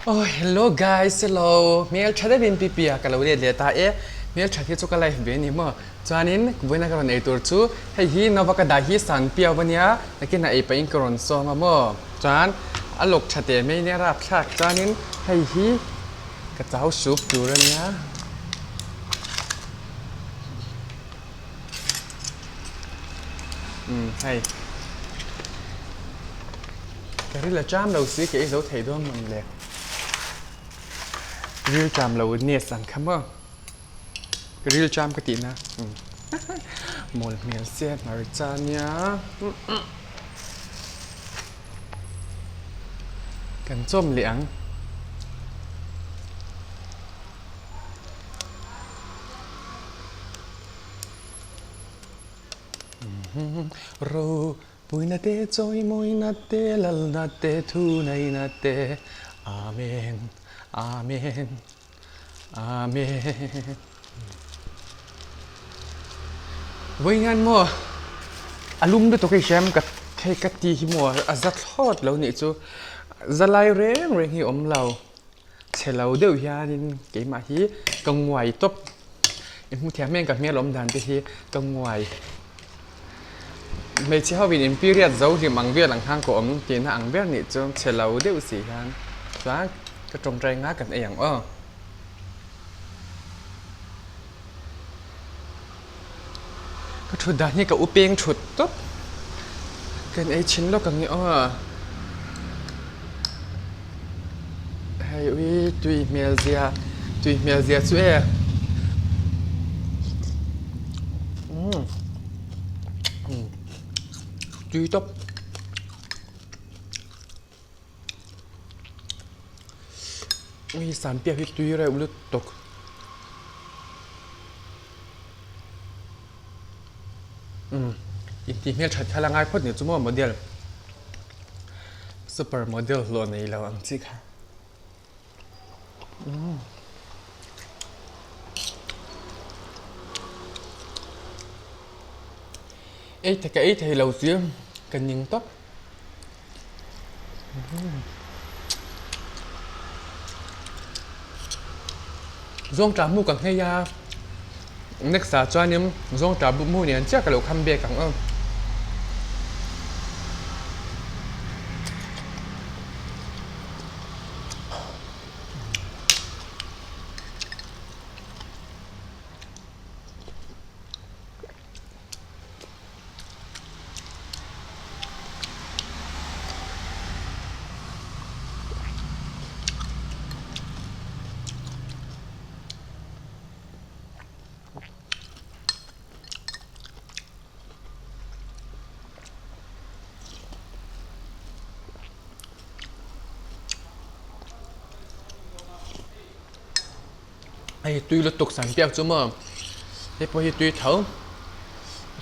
Oh hello guys hello hmel tha deuhin pi pi a ka lo let leh ta e hmel that hi chu ka life ve a ni maw chuanin vawiina ka rawn ei tur chu hei hi nova ka dah hi san piau ania nakin a ei pahin ka rawn sawm a maw chuan a lawk tha teh mai nia rapthlak chuanin hei hi ka chau sup tur ania. Umm hei ka ril a cham lo si ka ei zo thei dawn mawn le ril cham lo nest ang kha maw ka ril cham ka tih na umm mawl hmel sia hmarcha nia kan chawm leh ang. Ropuina te chawimawina te lalna te thunaina te Amen Amen Amen Vawiin maw a lum lutuk hi hriam ka hei ka ti hi maw a za thlawt lo nih chu zalai reng reng hi a awm lo. Chhe lo deuh hianin keimah hi ka nguai tawp. I hmu thiam em ka hmel awm dan te hi ka nguai. Hmeichhe ho in in period zo hlim ang vel ang khan ka awm tihna ang ber nih chu chhe lo deuh si hian chuan ka tawngtai nga kan ei ang aw. Ka thut dan hi ka u peng thut tawp. Kan ei chhin lawk ang i aw. Hei ui tui hmel zia tui hmel zia chu e. Umm tui tawp. Ui sanpiak hi tui reuh lutuk. Umm intih hmel that kha la ngai phawt ni chu maw model super model hlawh nei lo ang chi kha. Umm. Ei thei ka ei thei lo chi ka ning tawp. Zawngṭah hmu ka nghei a, next ah chuanin zawngṭah bu hmu nen chiah ka lo kham bek ang aw. Hei tui lutuk san piak chu maw hei pawh hi tui tho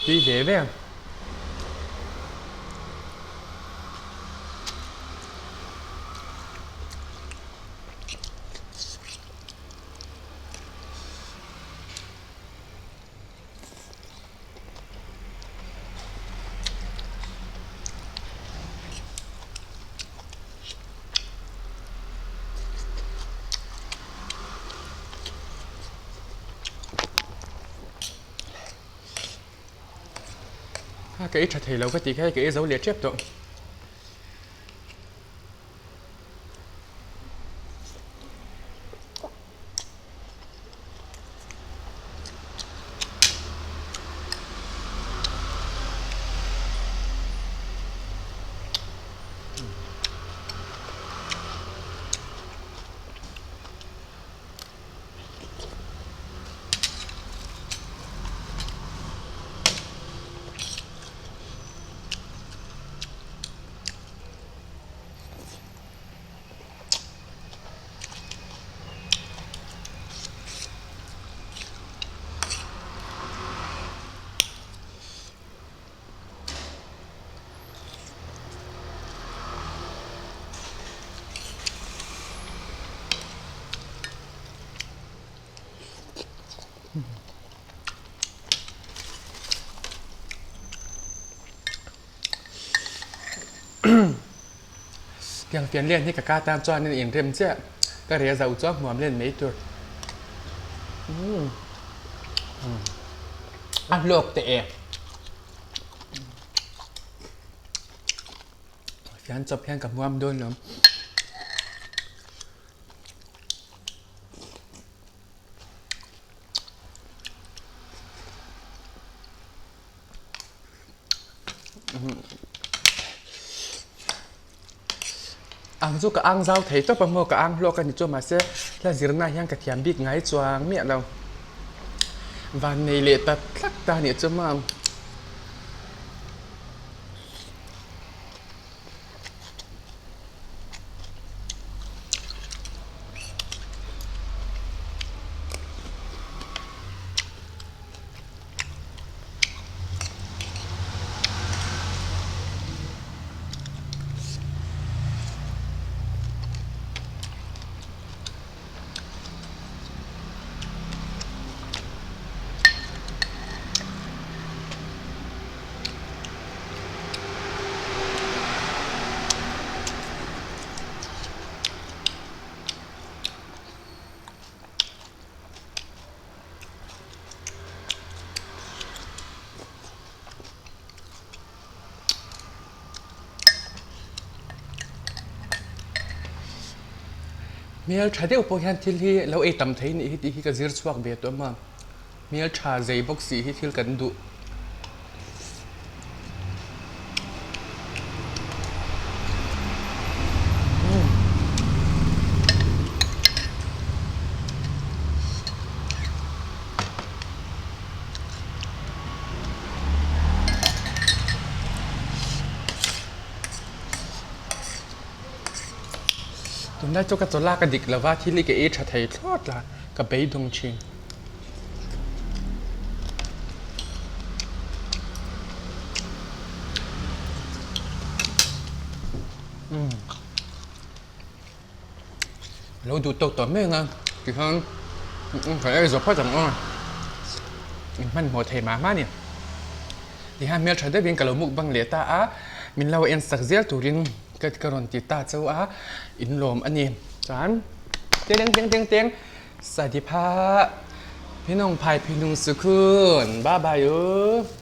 tui ve ve. Ka ei tha thei lo ka tih kha hei ka ei zo leh tep tawh. Tiang fian lian hi ka ka tan chuan in inrem chiah. Ka reh zauh chuan hmuam len mai tur. Umm a hlawk teh e. Fian chawp hian ka hmuam dawn lo. Ang chu ka ang zau thei tawp a maw ka ang hlawk a ni chu mahse hla zirna hian ka thiam bik ngai chuang miah lo van nei leh ta tlat ta nih chu maw. Hmel tha deuh pawh hian thil hi lo ei tam thei nih hi tih hi ka zir chhuak ve tawh a hmel tha zei bawk si hi thil kan duh. Tunlai chu ka chaw lak a dik lova thil hi ka ei tha thei thlawt la ka beidawng thin. Lo duh tawk tawh mek a tikhan ka ei zawh phawt ang aw in hmanhmawh thei mah mah a ni tihian hmeltha deuhin ka lo mukbang leh ta a min lo en sak zel turin ka ka rawn ti ta chauh a in lawm a ni chuan teng teng teng teng sadiphah phinawng phai phinung sukhun bye bye u.